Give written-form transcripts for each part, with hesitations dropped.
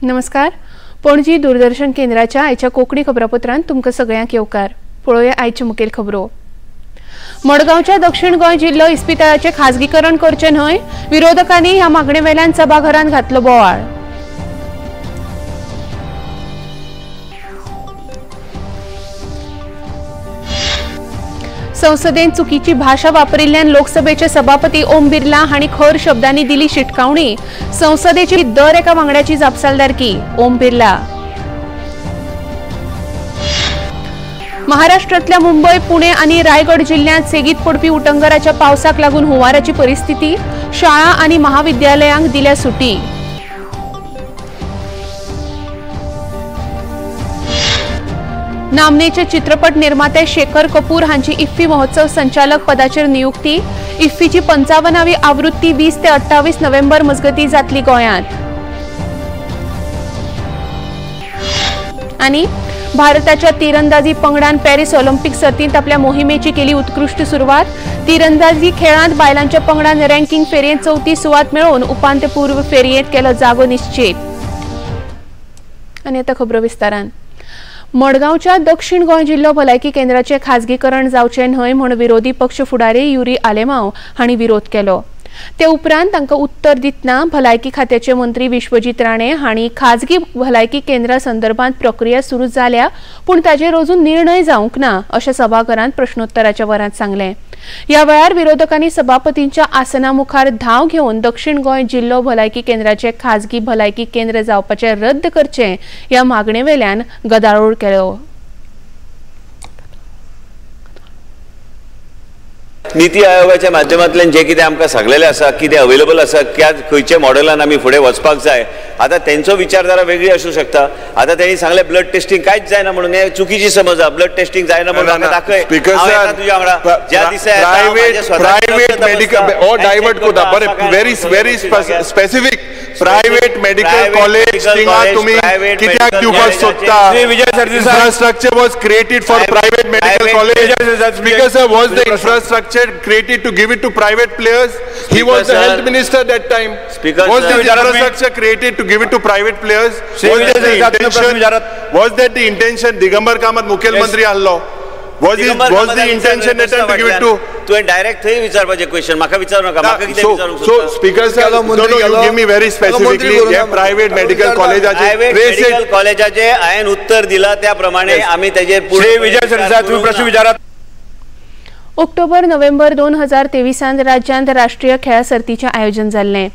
नमस्कार, पणजी दूरदर्शन केंद्राच्या आयच्या कोंकणी खबरापत्रांत तुमकां सगळ्यांक येवकार. पळोवया आयच्यो मुखेल खबरो. मडगांवच्या दक्षिण गोंय जिल्लो इस्पितळाचें खाजगीकरण करचें न्हय, विरोधकांनी ह्या मागणे वेल्यान सभाघरांत घातलो बोवाळ. संसदेन चुकीची भाषा वापरिल्ल्यान लोकसभेचे सभापती ओम बिर्ला हांणी खर शब्दांनी दिली शिटकावणी. संसदेची दर एका वांगड्याची जापसालदारकी, ओम बिर्ला. महाराष्ट्रांतल्या मुंबय, पुणे आनी रायगड जिल्ह्यांत सेगीत पडपी उटंगराच्या पावसाक लागून हुंवाराची परिस्थिती. शाळा आनी महाविद्यालयांक दिल्या सुटी. नामनेचे चित्रपट निर्माते शेखर कपूर हांची इफ्फी महोत्सव संचालक पदाचेर नियुक्ती. इफ्फीची 55वी आवृत्ती 20 ते 28 नोव्हेंबर मजगती जातली गोंयांत. आनी भारताच्या तिरंदाजी पंगडान पॅरिस ऑलिम्पिक सर्तींत आपल्या मोहिमेची केली उत्कृश्ट सुरवात. तिरंदाजी खेळांत बायलांच्या पंगडान रँकिंग फेरयेंत चवथी सुवात मेळोवन उपांत्यपूर्व फेरयेंत केलो जागो निश्चित. आनी आतां खबरो विस्तारान. मडगांवच्या दक्षिण गोंय जिल्लो भलायकी केंद्राचें खाजगीकरण जावचें न्हय म्हूण विरोधी पक्ष फुडारी युरी आलेमाव हांणी विरोध केलो. ते उपरांत तांकां उत्तर दितना भलायकी खात्याचे मंत्री विश्वजीत राणे हांणी खाजगी भलायकी केंद्रा संदर्भात प्रक्रिया सुरू जाल्या पूण ताचेर अजून निर्णय जावंक ना अशें सभाघरांत प्रश्नोत्तराच्या वरांत सांगलें. ह्या वेळार विरोधकांनी सभापतींच्या आसना मुखार धांव घेवन दक्षिण गोंय जिल्लो भलायकी केंद्राचे खाजगी भलायकी केंद्र जावपाचें रद्द करचें ह्या मागणे वेल्यान गदारोळ केलो. नीती आयोगाच्या माध्यमांतल्यान जे कितें आमकां सांगलेलें आसा, कितें अवेलेबल आसा, क्या खंयच्या मॉडेलान आमी फुडें वचपाक जाय, आतां तेंचो विचारधारा वेगळी आसूं शकता. आतां तेणी सांगलें ब्लड टेस्टिंग कांयच जायना म्हणून, हें चुकीची समज आसा. ब्लड टेस्टिंग जायना म्हणून म्हाका दाखय, हांव येता तुज्या वांगडा ज्या दिसा प्रायवेट मेडिकल हो डायवर्ट करता. बरें, very very specific private medical college थिंगा तुमी कित्याक दिवपाक सोदता? Infrastructure was created for private medical college. Speaker sir, was the infrastructure created to give it to private players? He was the health minister that time. Speaker, was the infrastructure created to give it to private players? Was that the intention? Was that the intention? Digambar Kamat मुख्यमंत्री आहलो. Was the intention that time to give it to? तुवें direct थंय विचारपाचें question, म्हाका विचारू नाका. म्हाका कितें विचारूंक सोदता? So speaker sir, no no, you give me very specifically hey private medical कॉलेजाचे प्रायवेट मेडिकल कॉलेजाचे हांवें उत्तर दिला त्या प्रमाणे आमी तेजेर. श्री विजय सरदेसाय, तुम्ही प्रश्न विचारात. ऑक्टोबर नोव्हेंबर 2023 राज्यांत राष्ट्रीय खेळां सर्तीचें आयोजन जाल्लें.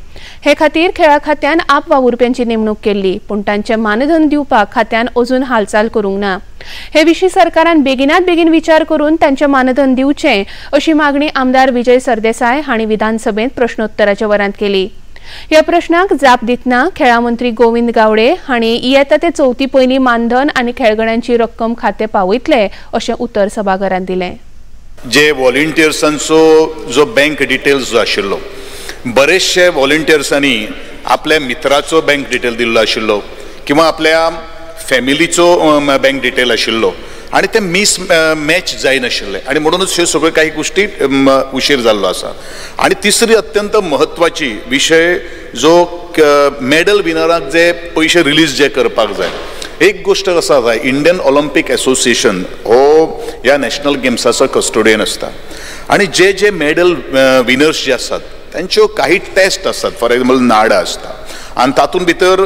हे खातीर खेळां खात्यान आप वावुरप्यांची नेमणूक केल्ली पूण तांचें मानधन दिवपाक खात्यान अजून हालचाल करूंक ना. हे विशीं सरकारान बेगिनात बेगीन विचार करून तांचें मानधन दिवचें अशी मागणी आमदार विजय सरदेसाय हांणी विधानसभेंत प्रश्नोत्तराच्या वरांत केली. ह्या प्रश्नाक जाप दितना खेळां मंत्री गोविंद गावडे हांणी येता ते चवथी पयलीं मानधन आनी खेळगड्यांची रक्कम खातें पावयतले अशें उतर सभाघरांत दिलें. जे व्हॉलिंटियर्सांचो जो बँक डिटेल्स जो आशिल्लो, बरेचशे व्हॉलिंटियर्सांनी आपल्या मित्राचो बँक डिटेल दिल्लो आशिल्लो किंवा आपल्या फॅमिलीचो बँक डिटेल आशिल्लो आनी ते मिस मॅच जायनाशिल्ले आनी म्हणूनच ह्यो सगळ्यो काही गोश्टी उशीर जाल्लो आसा. आनी तिसरी अत्यंत म्हत्वाची विशय जो मॅडल विनराक जे पयशे रिलीज जे करपाक जाय. एक गोष्ट आसा जाय, इंडियन ऑलिम्पिक एसोसिएशन हो ह्या नॅशनल गेम्साचो कस्टोडियन आसता आनी जे जे मॅडल विनर्स जे आसात तांच्यो काही टेस्ट आसतात. फॉर एग्जाम्पल नाडा आसता आनी तातूंत भितर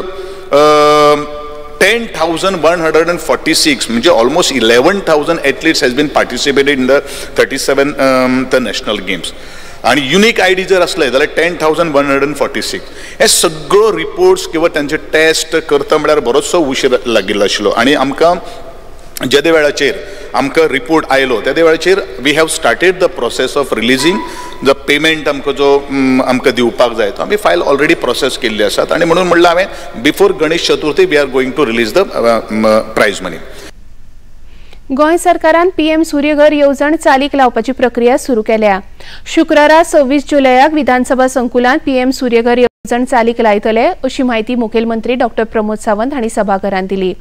10,146 म्हणजे almost 11,000 athletes has been participated in the 37th national games. आनी युनीक I D जर आसले जाल्यार 10,146 हे सगळो रिपोर्ट्स किंवा तांचे टेस्ट करता म्हळ्यार बरोचसो उशीर लागिल्लो आशिल्लो. आनी आमकां जेदे वेळाचेर आमकां रिपोर्ट आयलो तेदे वेळाचेर we have started the process of releasing the payment. आमकां जो आमकां दिवपाक जाय तो आमी फायल ऑलरेडी प्रोसेस केल्ली आसात आनी म्हणून म्हणलां हांवें before Ganesh Chaturthi we are going to release the prize money. Goa सरकारान पीएम सूर्यघर येवजण चालीक लावपाची प्रक्रिया सुरू केल्या. शुक्रारा 26 जुलयाक विधानसभा संकुलांत पीएम सूर्यघर येवजण चालीक लायतले अशी म्हायती मुखेलमंत्री डॉ प्रमोद सावंत हांणी सभाघरांत दिली.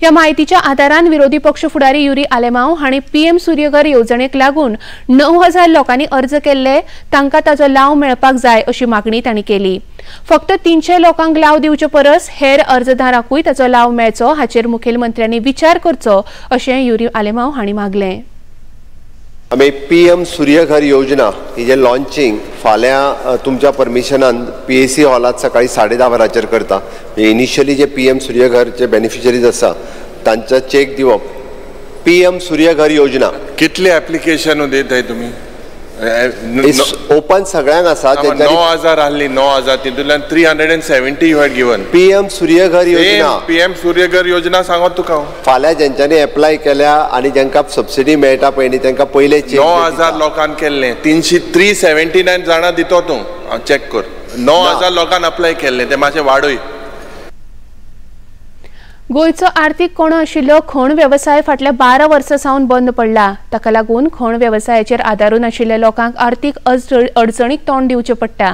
ह्या म्हायतीच्या आदारान विरोधी पक्ष फुडारी युरी आलेमाव हांणी पीएम सूर्यघर येवजणेक लागून 9,000 लोकांनी अर्ज केल्ले, तांकां ताचो लाव मेळपाक जाय अशी मागणी तांणी केली. फक्त 300 लोकांक लाव दिवचे परस हेर अर्जदारांकूय ताचो लाव मेळचो हाचेर मुखेलमंत्र्यांनी विचार करचो अशें युरी आलेमाव हांणी मागलें. आमी पीएम सूर्यघर योजना ही जे लॉन्चिंग फाल्यां तुमच्या परमिशनान पीएसी हॉलात सकाळी 10:30 वरांचेर करता. इनिशियली जे पीएम सूर्यघरचे बेनिफिशरीज आसा तांचा चेक दिवप. पीएम सूर्यघर योजना कितले एप्लिकेशन देताय तुमी? ओपन सगळ्यांक आसा. 9,000 आहली, 9,000 तितूंतल्यान 370 you had given. PM Suryaghar योजना, पीएम सूर्यघर योजना सांगत तुका हांव. फाल्यां जेंच्यांनी एप्लाय केल्या आनी जेंकां सबसिडी मेळटा पळय न्ही तेंकां पयले 9,000 लोकांक केल्लें, 379 जाणां दितो तूं, चॅक कर. 9,000 लोकांक अप्लाय केल्लें, ते मातशें वाडय. गोंयचो आर्थीक कोणो आशिल्लो खण वेवसाय फाटल्या 12 वर्सां सावन बंद पडला. ताका लागून खण वेवसायाचेर आदारून आशिल्ल्या लोकांक आर्थीक अडचणीक तोंड दिवचें पडटा.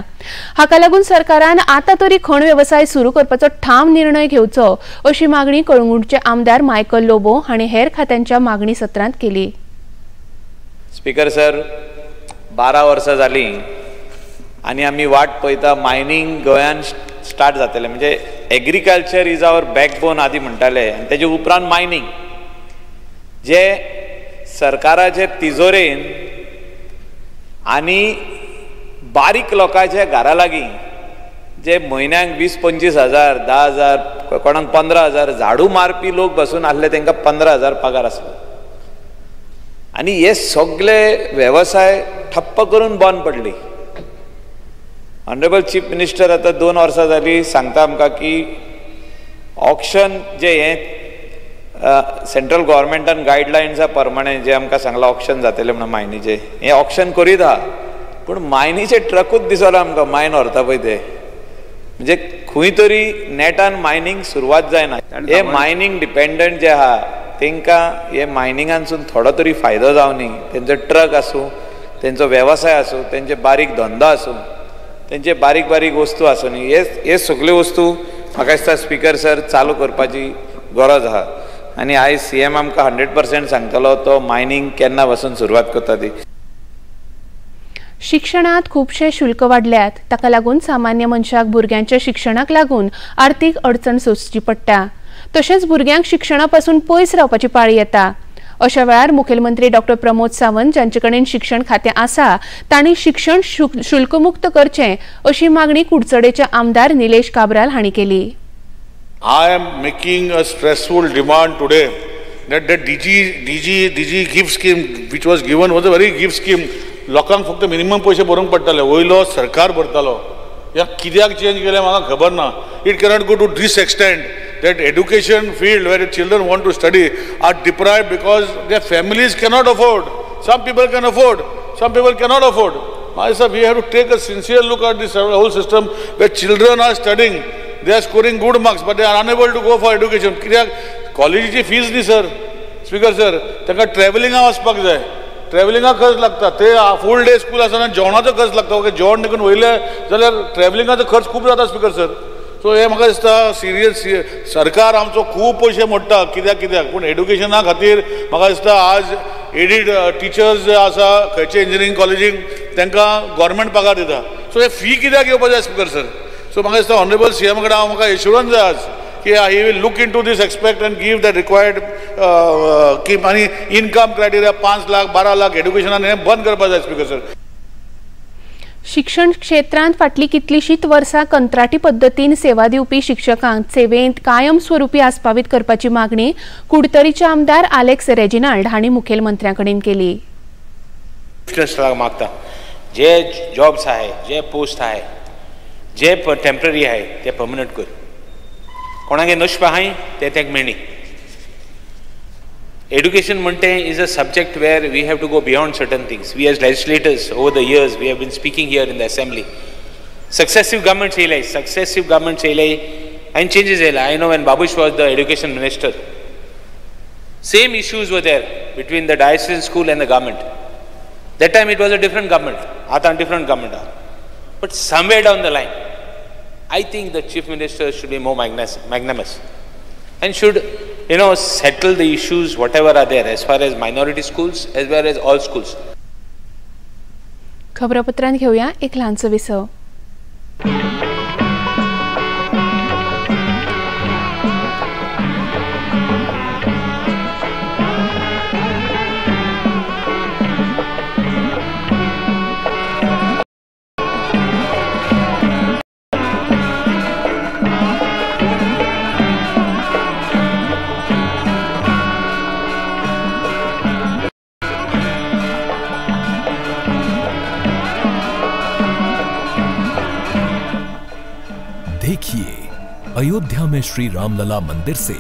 हाका लागून सरकारान आतां तरी खण वेवसाय सुरू करपाचो ठाम निर्णय घेवचो अशी मागणी कळंगूटचे आमदार मायकल लोबो हांणी हेर खात्यांच्या मागणी सत्रांत केली. स्पीकर सर, 12 वर्सां जालीं आनी आमी वाट पळयता मायनींग गोंयान स्टार्ट जातलें. म्हणजे एग्रीकल्चर is our backbone आदी म्हणटाले आनी तेजे उपरांत मायनींग जे सरकाराचे तिजोरेन आनी बारीक लोकांच्या घरा लागीं जे म्हयन्याक 20-25 हजार, 10,000, कोणाक 15,000 झाडू मारपी लोक बसून आसले तांकां 15,000 पगार आसलो आनी हे सगळे वेवसाय ठप्प करून बंद पडली. ऑनरेबल चीफ मिनिस्टर आतां 2 वर्सां जालीं सांगता आमकां की ऑक्शन जे हें सेंट्रल गव्हर्मेंटान गायडलायन्सा प्रमाणे जे आमकां सांगलां ऑक्शन जातलें म्हणून मायनीचें, हें ऑक्शन करीत आहा पूण मायनीचे ट्रकूच दिसना आमकां मायन व्हरता पळय ते. म्हणजे खंय तरी नेटान मायनींग सुरवात जायना. हे मायनींग डिपेंडंट जे आहा तांकां हे मायनिंगांसून थोडो तरी फायदो जावनी, तेंचो ट्रक आसूं, तेंचो वेवसाय आसूं, तेंचे बारीक धंदो आसूं, तेंचे बारीक बारीक वस्तू आसूं न्ही, हे सगल्यो वस्तू म्हाका दिसता स्पीकर सर चालू करपाची गरज आहा. आनी आयज सी एम आमकां 100% सांगतलो तो मायनींग केन्ना पासून सुरवात करता ती. शिक्षणांत खुबशे शुल्क वाडल्यात, ताका लागून सामान्य मनशाक भुरग्यांच्या शिक्षणाक लागून आर्थीक अडचण सोंसची पडटा. तशेंच भुरग्यांक शिक्षणा पासून पयस रावपाची पाळी येता. अशा वेळार मुखेलमंत्री डॉ प्रमोद सावंत जांचे कडेन शिक्षण खातें आसा तांणी शिक्षण शुल्कमुक्त करचें अशी मागणी कुडचडेचे आमदार निलेश काब्राल हांणी केली. I am making a stressful demand today that the DG gift scheme which was given was a very gift scheme. लोकांक फक्त मिनिमम पयशे भरूंक पडटाले, वयलो सरकार भरतालो. ह्या कित्याक चेंज केलें म्हाका खबर ना. It cannot go to this extent that education field where children want to study are deprived because their families cannot afford. Some people can afford, some people cannot afford. Myself, we have to take a sincere look at this whole system where children are studying, they are scoring good marks, but they are unable to go for education. कित्याक कॉलेजीची fees न्ही sir, speaker sir, तांकां ट्रॅव्हलिंगा वचपाक जाय, ट्रॅव्हलिंगा खर्च लागता. ते full day school आसतना जेवणाचो खर्च लागता, जेवण देखून वयले जाल्यार ट्रॅव्हलिंगाचो खर्च खूब जाता स्पीकर सर. सो हें म्हाका दिसता सिरियस सरकार आमचो खूब पयशे मोडटा कित्याक कित्याक, पूण एडुकेशना खातीर म्हाका दिसता आज एडिड टिचर्स जे आसा खंयचे इंजिनियरींग कॉलेजीक तांकां गव्हर्मेंट पगार दिता. सो हे फी कित्याक घेवपा जाय स्पीकर सर. सो म्हाका दिसता ऑनरेबल सी एम कडेन हांव म्हाका एश्युरन्स जाय आज की he will look into this aspect and give the required की आनी इनकम क्रायटेरिया 5 लाख 12 लाख एडुकेशनान हें बंद करपाक जाय स्पीकर सर. शिक्षण क्षेत्रांत फाटलीं कितलींशींच वर्सां कंत्राटी पद्दतीन सेवा दिवपी शिक्षकांक सेवेंत कायमस्वरूपी आस्पावीत करपाची मागणी कुडतरीचे आमदार आलेक्स रेजिनाल्ड हांणी मुखेलमंत्र्यां कडेन केली. मागता जे जॉब्स आहे, जे पोस्ट आहे, जे टेम्पररी आहे ते पर्मनंट कर. कोणागे नशब आहाय ते तेंक मेळणी. Education म्हणटे is a subject where we have to go beyond certain things. We as legislators over the years we have been speaking here in the assembly. Successive governments येयले, successive governments येयले and changes येयले. I know when Babush was the education minister, same issues were there between the diocesan school and the government. That time it was a different government, आतां different government. But somewhere down the line, I think the Chief Minister should be more magnanimous and should, you know, settle the issues whatever are there as far as minority schools as well as all schools. खबरापत्रांत घेऊया एक ल्हानसो विसव. देखिए अयोध्या में श्री रामलला मंदिर से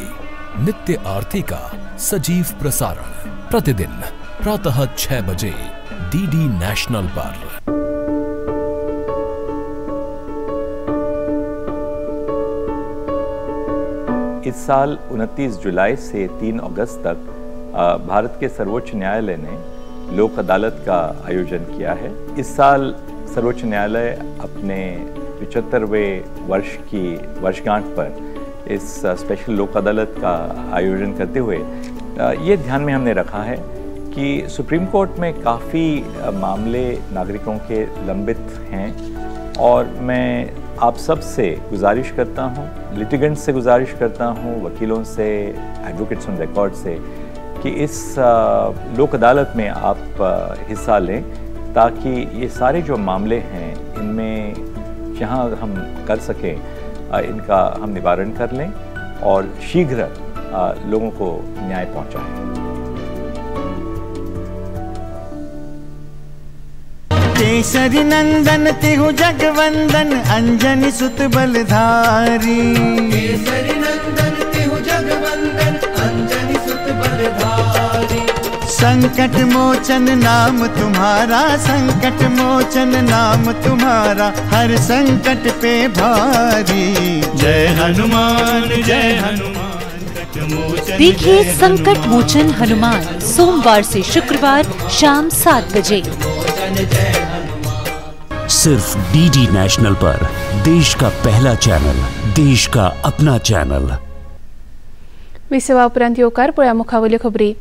नित्य आरती का सजीव प्रसारण प्रतिदिन प्रातः 6 बजे डीडी नेशनल पर। इस साल 29 जुलाई से 3 अगस्त तक भारत के सर्वोच्च न्यायालय ने लोक अदालत का आयोजन किया है। इस साल सर्वोच्च न्यायालय अपने 75वें वर्ष की वर्षगांठ पर इस स्पेशल लोक अदालत का आयोजन करते हुए ये ध्यान में हमने रखा है कि सुप्रीम कोर्ट में काफ़ी मामले नागरिकों के लंबित हैं और मैं आप सब से गुजारिश करता हूँ, लिटिगेंट से गुजारिश करता हूँ, वकीलों से, एडवोकेट्स ऑन रिकॉर्ड से कि इस लोक अदालत में आप हिस्सा लें ताकि ये सारे जो मामले हैं इनमें जहाँ हम कर सकें इनका हम निवारण कर लें और शीघ्र लोगों को न्याय पहुँचाएं। केसरी नंदन तिहु जगवंदन अंजनी सुत बलधारी। केसरी नंदन तिहु जगवंदन अंजनी सुत बलधारी। संकट मोचन नाम तुम्हारा, संकट मोचन नाम तुम्हारा, हर संकट पे भारी। जय हनुमान जय हनुमान। देखिए संकट मोचन हनुमान सोमवार से शुक्रवार शाम 7 बजे सिर्फ डीडी नेशनल पर, देश का पहला चैनल, देश का अपना चैनल। विसवा उपरांत येवकार पळया मुखावयल्यो खबरी।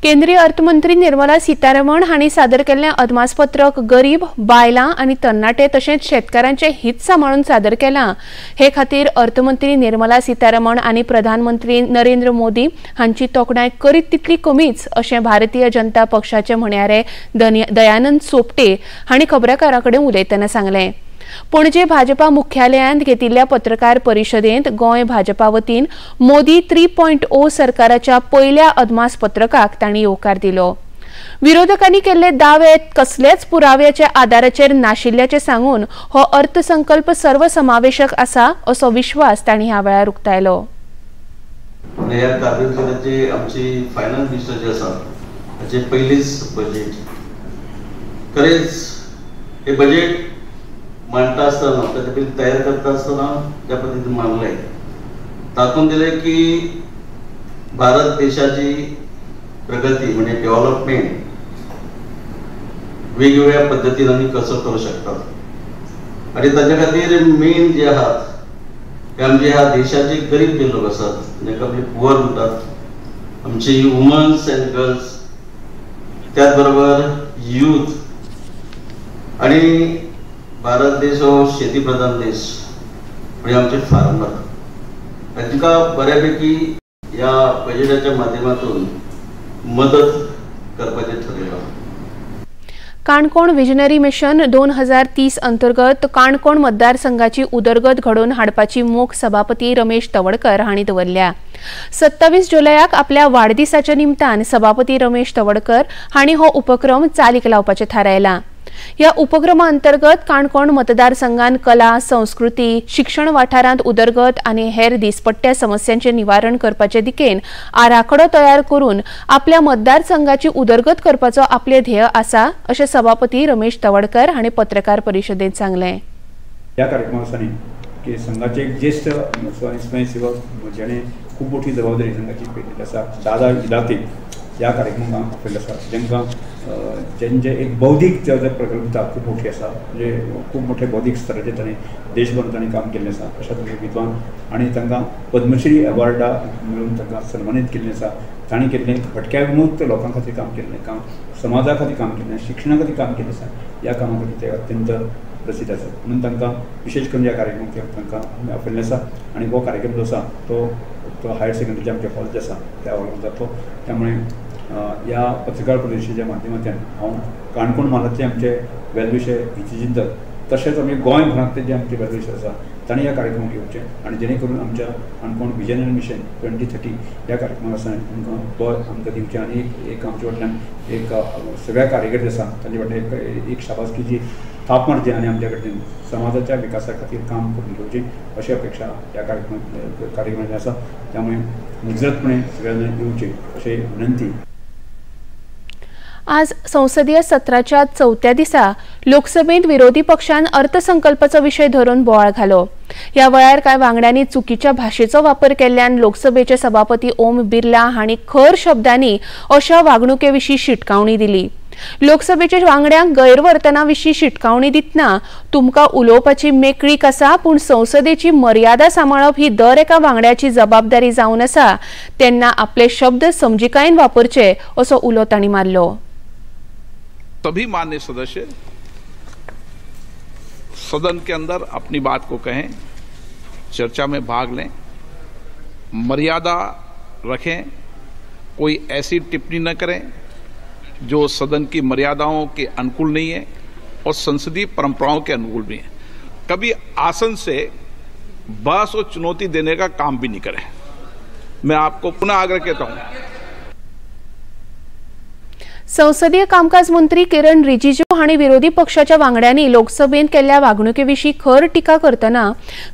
केंद्रीय अर्थमंत्री निर्मला सीतारमण हांणी सादर केल्लें अदमासपत्रक गरीब, बायलां आनी तरणाटे तशेंच शेतकारांचें हित सांबाळून सादर केलां। हे खातीर अर्थमंत्री निर्मला सीतारमण आनी प्रधानमंत्री नरेंद्र मोदी हांची तोखणाय करीत तितली कमीच अशें भारतीय जनता पक्षाचे म्हणयारे दयानंद सोपटे हांणी खबराकारां कडेन उलयतना सांगलें। पणजे भाजपा मुख्यालयांत घेतिल्ल्या पत्रकार परिशदेंत गोंय भाजपा वतीन मोदी 3.0 सरकाराच्या पयल्या अदमासपत्रकाक तांणी येवकार दिलो। विरोधकांनी केल्ले दावे कसलेच पुराव्याच्या आदाराचेर नाशिल्ल्याचें सांगून हो अर्थसंकल्प सर्वसमावेशक आसा असो विश्वास तांणी ह्या वेळार उक्तायलो। ह्या तातूंतल्यान आमची फायनान्स मिनिस्टर जे आसा ताचे पयलीच बजेट खरेंच हे बजेट मांडटा आसतना ताचे पयलीं तयार करता आसतना ज्या पद्दतीन मांडलें तातूंत दिलें की भारत देशाची प्रगती म्हणजे डेव्हलपमेंट वेगवेगळ्या पद्दतीन आमी कसो करूं शकतात आनी ताच्या खातीर मेन जे आहात ते आमचे ह्या देशाचे गरीब जे लोक आसात जाका आमी पुअर म्हणटात, आमची वुमन्स अँड गर्ल्स, त्याच बरोबर यूथ आनी भारत देश हो शेती प्रधान देश म्हणजे आमचे फार्मर तांकां बऱ्यापैकी ह्या बजेटाच्या माध्यमातून मदत करपाचें ठरयलां। काणकोण विजनरी मिशन 2030 अंतर्गत काणकोण मतदारसंघाची उदरगत घडोवन हाडपाची मोख सभापती रमेश तवडकर हांणी दवरल्या। 27 जुलयाक आपल्या वाडदिसाच्या निमतान सभापती रमेश तवडकर हांणी हो उपक्रम चालीक लावपाचें थारायलां। ह्या उपक्रमा अंतर्गत काणकोण मतदारसंघान कला, संस्कृती, शिक्षण वाठारांत उदरगत आनी हेर दिसपट्ट्या समस्यांचें निवारण करपाचे दिकेन आराखडो तयार करून आपल्या मतदारसंघाची उदरगत करपाचो आपले ध्येय आसा अशें सभापती रमेश तवडकर हांणी पत्रकार परिशदेंत सांगलें। ह्या कार्यक्रमा दिसांनी की संघाचे एक ज्येष्ठ स्वयंसेवक ज्याने खूप मोठी जबाबदारी संघाची पेललेली आसा, दादा इलाते ह्या कार्यक्रमाक आपयल्ले आसा, जांकां जेंचे एक बौद्धीक प्रगल्भता खूब मोठी आसा, म्हणजे खूब मोठे बौद्धीक स्तराचेर तांणी देशभर तांणी काम केल्लें आसा. अशा तरेचे विद्वान आनी तांकां पद्मश्री अवॉर्डा मेळून तांकां सन्मानीत केल्लें आसा. तांणी केल्लें भटक्या विमुक्त लोकां खातीर काम केल्लें काम, समाजा खातीर काम केल्लें, शिक्षणा खातीर काम केल्लें आसा. ह्या कामा खातीर ते अत्यंत प्रसिद्ध आसा. म्हणून तांकां विशेश करून ह्या कार्यक्रमाक तांकां आमी आपयल्लें आसा. आनी हो कार्यक्रम जो आसा तो हायर सेकंडरीचे आमचे हॉल जे आसा त्या हॉलान जातलो. त्यामुळे ह्या पत्रकार परिशदेच्या माध्यमांतल्यान हांव काणकोण म्हालांतले आमचे वेलविशय हितचिंतक तशेंच आमी गोंयभरांतले जे आमचे वेलविशय आसा तांणी ह्या कार्यक्रमाक येवचें आनी जेणे करून आमच्या काणकोण विजन आनी मिशन 2030 ह्या कार्यक्रमाक आसा आमकां बळ आमकां दिवचें आनी एक आमचे फाटल्यान एक सगळ्या कार्यकर्ते आसा तांचे फाटल्यान एक शाबासकीची थाप मारची आनी आमच्या कडल्यान समाजाच्या विकासा खातीर काम करून घेवचें अशी अपेक्षा ह्या कार्यक्रमाची आसा. त्यामुळे मुजरतपणे सगळ्यांना येवचें अशी विनंती. आज संसदीय सत्राच्या चवथ्या दिसा लोकसभेंत विरोधी पक्षान अर्थसंकल्पाचो विशय धरून बोवाळ घालो. ह्या वेळार कांय वांगड्यांनी चुकीच्या भाशेचो वापर केल्ल्यान लोकसभेचे सभापती ओम बिर्ला हांणी खर शब्दांनी अशा वागणुके विशीं शिटकावणी दिली. लोकसभेच्या वांगड्यांक गैरवर्तना विशीं शिटकावणी दितना तुमकां उलोवपाची मेकळीक आसा, पूण संसदेची मर्यादा सांबाळप ही दर एका वांगड्याची जबाबदारी जावन आसा, तेन्ना आपले शब्द समजिकायेन वापरचे असो उलो तांणी मारलो. सभी मान्य सदस्य सदन के अंदर अपनी बात को कहें, चर्चा में भाग लें, मर्यादा रखें, कोई ऐसी टिप्पणी न करें जो सदन की मर्यादाओं के अनुकूल नहीं है और संसदीय परंपराओं के अनुकूल भी है। कभी आसन से बहस और चुनौती देने का काम भी नहीं करें। मैं आपको पुनः आग्रह कहता हूं। संसदीय कामकाज मंत्री किरण रिजिजू हांणी विरोधी पक्षाच्या वांगड्यांनी लोकसभेंत केल्ल्या वागणुके विशीं खर टिका करतना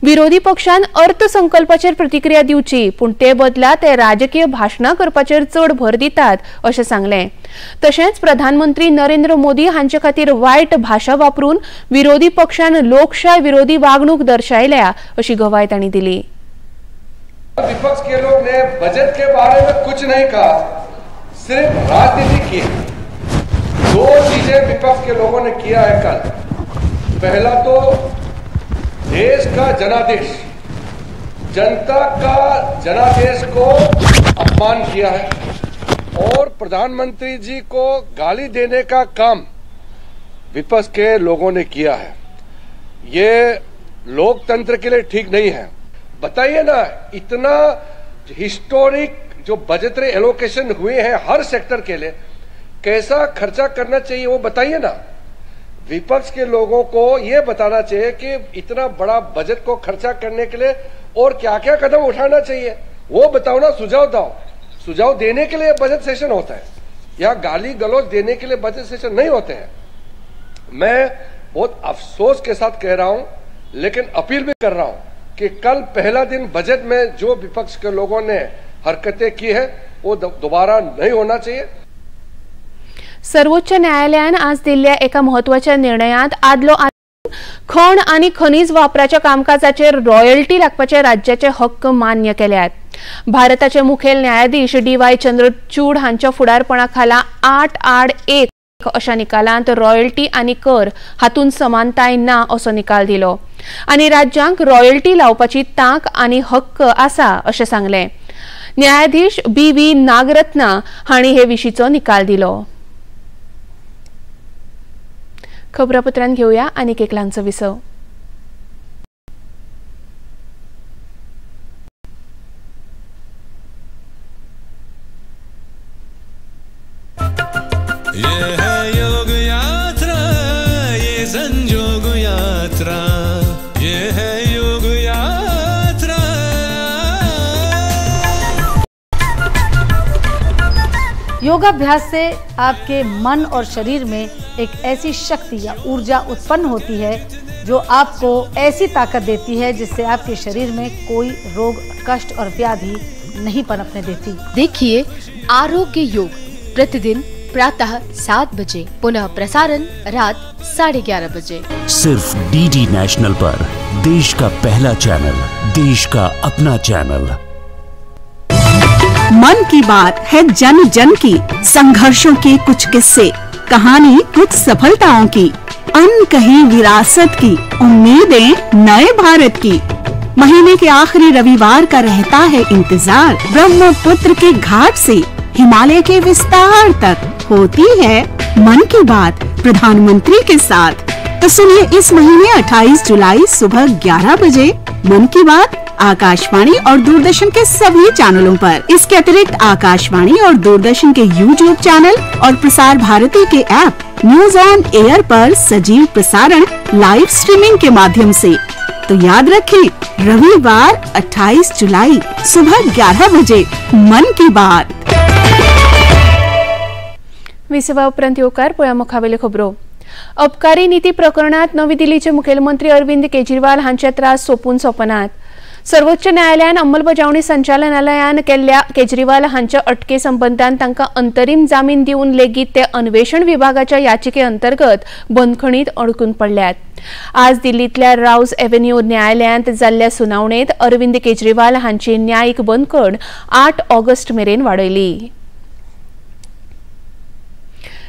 विरोधी पक्षान अर्थसंकल्पाचेर प्रतिक्रिया दिवची, पूण ते बदला ते राजकीय भाशणां करपाचेर चड भर दितात अशें सांगलें. तशेंच प्रधानमंत्री नरेंद्र मोदी हांचे खातीर वायट भाशा वापरून विरोधी पक्षान लोकशाय विरोधी वागणूक दर्शायल्या अशी गवाय तांणी दिली. विपक्ष के लोग ने बजट के बारे में कुछ नहीं कहा, सिर्फ राजनीति की। दो चीजें विपक्ष के लोगों ने किया है कल। पहला तो देश का जनादेश, जनता का जनादेश को अपमान किया है और प्रधानमंत्री जी को गाली देने का काम विपक्ष के लोगों ने किया है। ये लोकतंत्र के लिए ठीक नहीं है। बताइए ना, इतना हिस्टोरिक जो बजटरी एलोकेशन हुए हैं हर सेक्टर के लिए, कैसा खर्चा करना चाहिए वो बताइए ना। विपक्ष के लोगों को ये बताना चाहिए कि इतना बड़ा बजट को खर्चा करने के लिए और क्या क्या कदम उठाना चाहिए वो बताओ ना, सुझाव दो। सुझाव देने के लिए बजट सेशन होता है, या गाली गलौज देने के लिए बजट सेशन नहीं होते हैं। मैं बहुत अफसोस के साथ कह रहा हूं, लेकिन अपील भी कर रहा हूं कि कल पहला दिन बजट में जो विपक्ष के लोगों ने हरकतें की है वो दोबारा नहीं होना चाहिए। सर्वोच्च न्यायालयान आज दिल्ल्या एका महत्वाच्या निर्णयांत आदलो खण आनी खनीज वापराच्या कामकाजाचेर रॉयल्टी लागपाचे राज्याचे हक्क मान्य केल्यात. भारताचे मुखेल न्यायाधीश डी.वाय. चंद्रचूड हांच्या फुडारपणा खाला 8-1 अशा निकालांत रॉयल्टी आनी कर हातूंत समानताय ना असो निकाल दिलो आनी राज्यांक रॉयल्टी लावपाची तांक आनी हक्क आसा अशें सांगलें. न्यायाधीश बी.व्ही. नागरत्ना हांणी हे विशींचो निकाल दिलो. खबरापत्रांत घेवया आनीक एक ल्हानसो विसव. ये है योग यात्रा, ये संजोग यात्रा, ये है योग यात्रा। योगाभ्यास से आपके मन और शरीर में एक ऐसी शक्ति या ऊर्जा उत्पन्न होती है जो आपको ऐसी ताकत देती है जिससे आपके शरीर में कोई रोग, कष्ट और व्याधि नहीं पनपने देती। देखिए आरोग्य योग प्रतिदिन प्रातः 7 बजे, पुनः प्रसारण रात 11:30 बजे, सिर्फ डीडी नेशनल पर। देश का पहला चैनल, देश का अपना चैनल। मन की बात है जन जन की, संघर्षों के कुछ किस्से, कहानी कुछ सफलताओं की, अनकही विरासत की, उम्मीदें नए भारत की। महीने के आखिरी रविवार का रहता है इंतजार। ब्रह्मपुत्र के घाट से हिमालय के विस्तार तक होती है मन की बात प्रधानमंत्री के साथ। तो सुनिए इस महीने 28 जुलाई सुबह 11 बजे मन की बात आकाशवाणी और दूरदर्शन के सभी चैनलों पर। इसके अतिरिक्त आकाशवाणी और दूरदर्शन के यूट्यूब चैनल और प्रसार भारती के ऐप न्यूज ऑन एयर पर सजीव प्रसारण लाइव स्ट्रीमिंग के माध्यम से। तो याद रखें, रविवार 28 जुलाई सुबह 11 बजे मन की बात। विसवा उपरांत येवकार पळया मुखावेल्यो खबरो। अबकारी नीती प्रकरणात नवी दिल्लीचे मुखेलमंत्री अरविंद केजरीवाल हांचे त्रास सोपून सोपनात। सर्वोच्च न्यायालयान अंमलबजावणी संचालनालयान केल्ल्या केजरीवाल हांच्या अटके संबंदान तांकां अंतरीम जामीन दिवन लेगीत ते अन्वेषण विभागाच्या याचिके अंतर्गत बंदखणीत अडकून पडल्यात। आज दिल्लींतल्या राऊज एव्हेन्यू न्यायालयांत जाल्ल्या सुनावणेत अरविंद केजरीवाल हांची न्यायीक बंदखण 8 ऑगस्ट मेरेन वाडयली।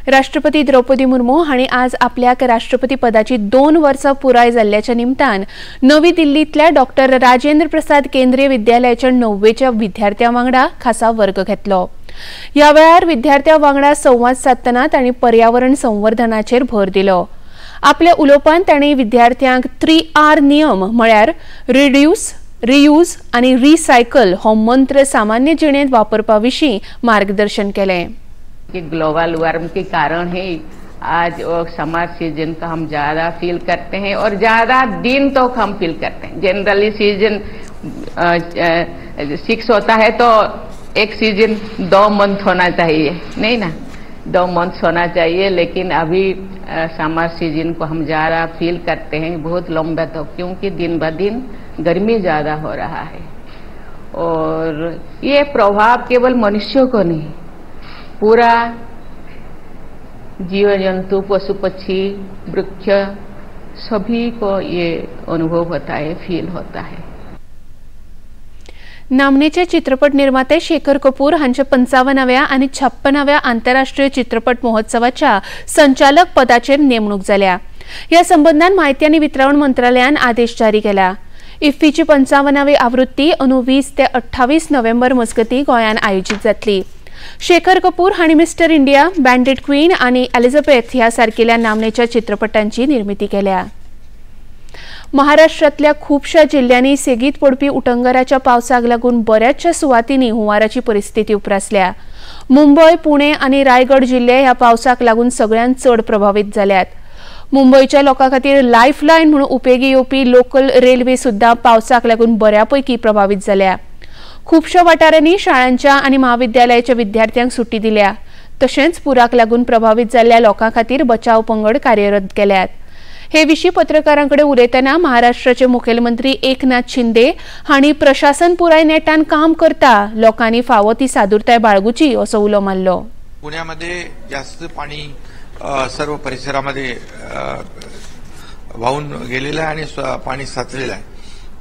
राष्ट्रपती द्रौपदी मुर्मू हांणी आज आपल्याक राष्ट्रपती पदाची 2 वर्सां पुराय जाल्ल्याच्या निमतान नवी दिल्लींतल्या डॉक्टर राजेंद्र प्रसाद केंद्रीय विद्यालयाच्या 9वेच्या विद्यार्थ्यां वांगडा खासा वर्ग घेतलो। ह्या वेळार विद्यार्थ्यां वांगडा संवाद सादतना तांणी पर्यावरण संवर्धनाचेर भर दिलो। आपल्या उलोवपान तांणी विद्यार्थ्यांक 3R नियम म्हळ्यार रिड्यूस, रियूज आनी रिसायकल हो मंत्र सामान्य जिणेंत वापरपा विशीं मार्गदर्शन केलें। कि ग्लोबल वार्म के कारण ही आज वो समर सीजन का हम ज़्यादा फील करते हैं और ज़्यादा दिन तो हम फील करते हैं। जनरली सीजन 6 होता है तो एक सीजन 2 मंथ होना चाहिए, नहीं ना, 2 मंथ होना चाहिए, लेकिन अभी समर सीजन को हम ज़्यादा फील करते हैं बहुत लंबा तो, क्योंकि दिन ब दिन गर्मी ज़्यादा हो रहा है। और ये प्रभाव केवल मनुष्यों को नहीं, पूरा जीव जंतु, पशु पक्षी, वृक्ष सभी को ये अनुभव होता है, फील होता है। नामनेचे चित्रपट निर्माते शेखर कपूर हांचे 55व्या आनी 56व्या आंतरराष्ट्रीय चित्रपट महोत्सवाच्या संचालक पदाचेर नेमणूक जाल्या। ह्या संबंधान माहिती आनी वितरावण मंत्रालयान आदेश जारी केला। इफ्फीची 55वी आवृत्ती अंदू 20 ते 28 नोव्हेंबर मजगती गोंयांत आयोजीत जातली। शेखर कपूर हांणी मिस्टर इंडिया, बँडेड क्वीन आनी एलिझाबेथ ह्या सारकेल्या नामनेच्या चित्रपटांची निर्मिती केल्या। महाराष्ट्रांतल्या खुबश्या जिल्ल्यांनी सेगीत पडपी उटंगराच्या पावसाक लागून बऱ्याचशा सुवातींनी हुंवाराची परिस्थिती उप्रासल्या। मुंबय, पुणे आनी रायगड जिल्हे ह्या पावसाक लागून सगळ्यांत चड प्रभावीत जाल्यात। मुंबयच्या लोकां खातीर लायफलायन म्हणून उपेगी येवपी लोकल रेल्वे सुद्दां पावसाक लागून बऱ्यापैकी प्रभावीत जाल्या। खुबश्या वाठारांनी शाळांच्या आनी महाविद्यालयाच्या विद्यार्थ्यांक सुटी दिल्या। तशेंच पुराक लागून प्रभावीत जाल्ल्या लोकां खातीर बचाव पंगड कार्यरत केल्यात। हे विशीं पत्रकारां कडेन उलयतना महाराष्ट्राचे मुखेलमंत्री एकनाथ शिंदे हांणी प्रशासन पुराय नेटान काम करता, लोकांनी फावो ती सादुरताय बाळगुची असो उलो मारलो। पुण्यामध्ये जास्त पाणी सर्व परिसरामध्ये वाहून गेलेलं आहे आणि पाणी साचलेलं आहे,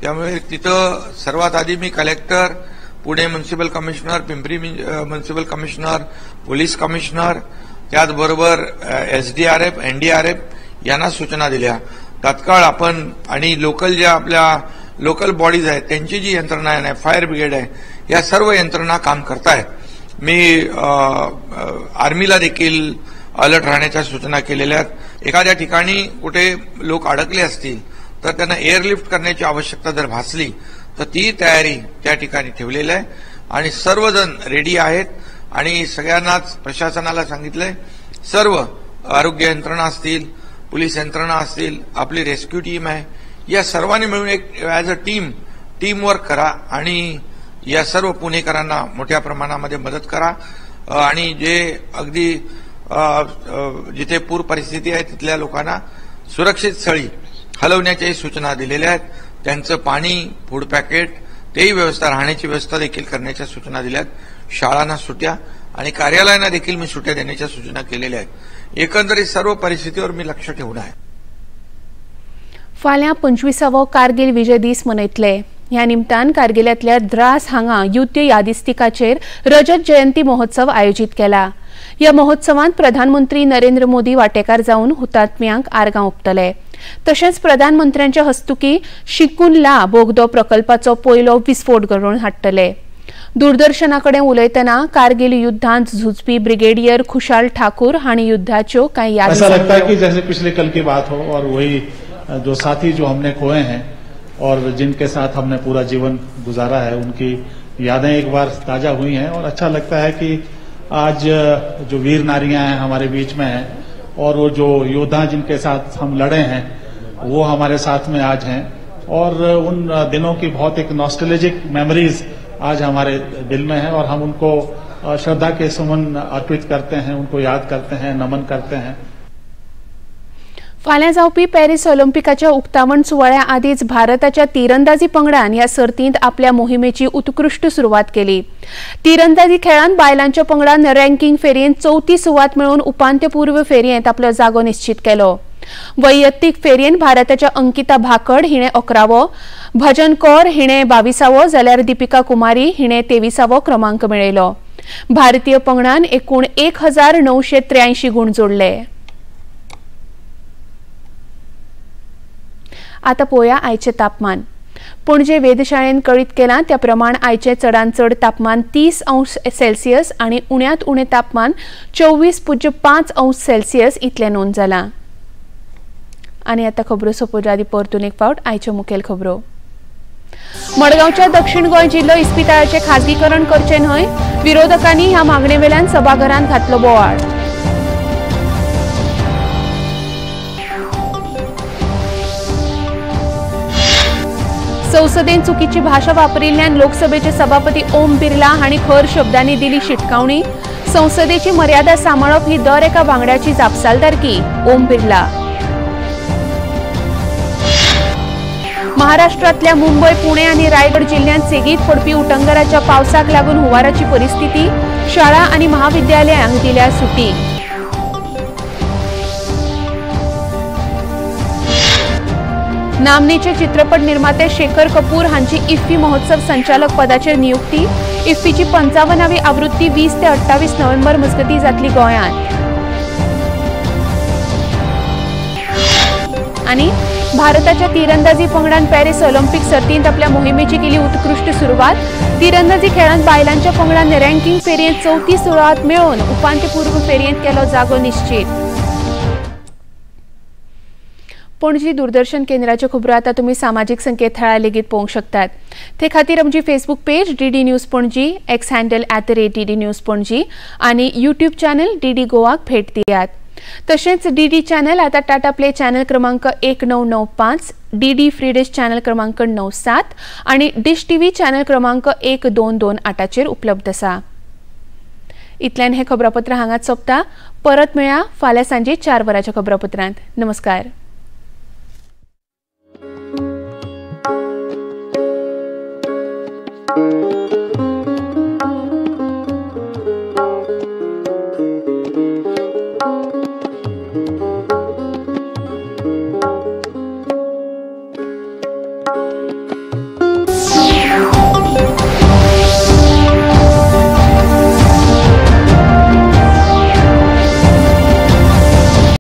त्यामुळे तिथं सर्वात आधी मी collector, Pune municipal commissioner, Pimpri municipal commissioner, police commissioner, त्याचबरोबर एसडीआरएफ, एनडीआरएफ यांना सूचना दिल्या। तात्काळ आपण आणि लोकल ज्या आपल्या लोकल बॉडीज आहेत त्यांची जी यंत्रणा आहे, फायर ब्रिगेड आहे, या सर्व यंत्रणा काम करतायत। मी आर्मीला देखील अलर्ट राहण्याच्या सूचना केलेल्या आहेत। एखाद्या ठिकाणी कुठे लोक अडकले असतील तर त्यांना एअरलिफ्ट करण्याची आवश्यकता जर भासली तर ती तयारी त्या ठिकाणी ठेवलेली आहे आणि सर्वजण रेडी आहेत आणि सगळ्यांनाच प्रशासनाला सांगितलंय, सर्व आरोग्य यंत्रणा असतील, पोलीस यंत्रणा असतील, आपली रेस्क्यू टीम आहे, या सर्वांनी मिळून एक ॲज अ टीम वर्क करा आणि या सर्व पुणेकरांना मोठ्या प्रमाणामध्ये मदत करा आणि जे अगदी जिथे पूर परिस्थिती आहे तिथल्या लोकांना सुरक्षित स्थळी हलवण्याच्याही सूचना दिलेल्या आहेत। त्यांचं पाणी, फूड पॅकेट, तेही व्यवस्था, राहण्याची व्यवस्था देखील करण्याच्या सूचना दिल्या आहेत। शाळांना सुट्या आणि कार्यालयांना देखील मी सुट्या देण्याच्या सूचना केलेल्या आहेत। एकंदरीत सर्व परिस्थितीवर मी लक्ष ठेवून आहे। फाल्यां 25वो कारगिल विजय दीस मनयतले। ह्या निमतान कारगिलांतल्या द्रास हांगा युद्ध यादिस्तिकाचेर रजत जयंती महोत्सव आयोजीत केला. ह्या महोत्सवांत प्रधानमंत्री नरेंद्र मोदी वांटेकार जावन हुतात्म्यांक आर्गां ओंपतले. तशेंच प्रधानमंत्र्यांच्या हस्तुकी शिकून ला बोगदो प्रकल्पाचो पयलो विस्फोट घडोवन हाडटले. दूरदर्शना कडेन उलयतना कारगिल युद्धांत झुजपी ब्रिगेडियर खुशाल ठाकूर हांणी युद्धाच्यो कांय यादी ऐसा लगता है कि जैसे पिछले कल की बात हो और वही जो साथी जो हमने खोए हैं और जिनके साथ हमने पूरा जीवन गुजारा है उनकी यादें एक बार ताजा हुई हैं और अच्छा लगता है कि आज जो वीर नारियां हैं हमारे बीच में हैं और वो जो योद्धा जिनके साथ हम लड़े हैं वो हमारे साथ में आज हैं और उन दिनों की बहुत एक नॉस्टैल्जिक मेमोरीज आज हमारे दिल में है और हम उनको श्रद्धा के सुमन अर्पित करते हैं, उनको याद करते हैं, नमन करते हैं. फाल्यां जावपी पॅरीस ऑलिम्पिकाच्या उक्तावण सुवाळ्या आदींच भारताच्या तिरंदाजी पंगडान ह्या सर्तींत आपल्या मोहिमेची उत्कृश्ट सुरवात केली. तिरंदाजी खेळांत बायलांच्या पंगडान रँकिंग फेरयेंत चवथी सुवात मेळोवन उपांत्यपूर्व फेरयेंत आपलो जागो निश्चित केलो. वैयक्तीक फेरयेंत भारताच्या अंकिता भाकड हिणें 11वो, भजन कौर हिणें 22वो जाल्यार दीपिका कुमारी हिणें 23वो क्रमांक मेळयलो. भारतीय पंगडान एकूण 1983 गूण जोडले. आता पळोवया आयचें तापमान. पणजे वेधशाळेन कळीत केलां त्या प्रमाण आयचें चडांत चड तापमान 30 अंश सेल्सियस आनी उण्यांत उणें तापमान 24.5 अंश सेल्सियस इतलें नोंद जालां. आनी आतां खबरो सोंपोवच्या आदीं परतून एक फावट आयच्यो मुखेल खबरो. मडगांवच्या दक्षिण गोंय जिल्लो इस्पितळाचें खाजगीकरण करचें न्हय, विरोधकांनी ह्या मागणेवेल्यान सभाघरांत घातलो बोवाळ. संसदेन चुकीची भाषा वापरिल्ल्यान लोकसभेचे सभापती ओम बिर्ला हांणी खर शब्दांनी दिली शिटकावणी. संसदेची मर्यादा सांबाळप ही दर एका वांगड्याची जापसालदारकी, ओम बिर्ला. महाराष्ट्रांतल्या मुंबय, पुणे आनी रायगड जिल्ह्यांत सेगीत पडपी उटंगराच्या पावसाक लागून हुंवाराची परिस्थिती, शाळा आनी महाविद्यालयांक दिल्या सुटी. नामनेचे चित्रपट निर्माते शेखर कपूर हांची इफ्फी महोत्सव संचालक पदाचेर नियुक्ती. इफ्फीची 55वी आवृत्ती 20 ते 28 नोव्हेंबर मजगतीं जातली गोंयांत. आनी भारताच्या तिरंदाजी पंगडान पॅरीस ऑलिम्पिक सर्तींत आपल्या मोहिमेची केली उत्कृश्ट सुरवात. तिरंदाजी खेळांत बायलांच्या पंगडान रँकिंग फेरयेंत चवथी सुवात मेळोवन उपांत्यपूर्व फेरयेंत केलो जागो निश्चित. पणजी दूरदर्शन केंद्राच्यो खबरो आतां तुमी सामाजीक संकेतथळार लेगीत पळोवंक शकतात. ते खातीर आमची Facebook page DD news Panaji, X handle @DD news Panaji आनी यूट्यूब चॅनल डीडी गोवाक भेट दियात. तशेंच डीडी चॅनल आतां टाटा प्ले चॅनल क्रमांक 1995, डीडी फ्री डिश चॅनल क्रमांक 97 आनी डिश टीव्ही चॅनल क्रमांक 1228चेर उपलब्ध आसा. इतल्यान हें खबरापत्र हांगाच सोंपता. परत मेळया फाल्यां सांजे 4 वरांच्या खबरापत्रांत. नमस्कार.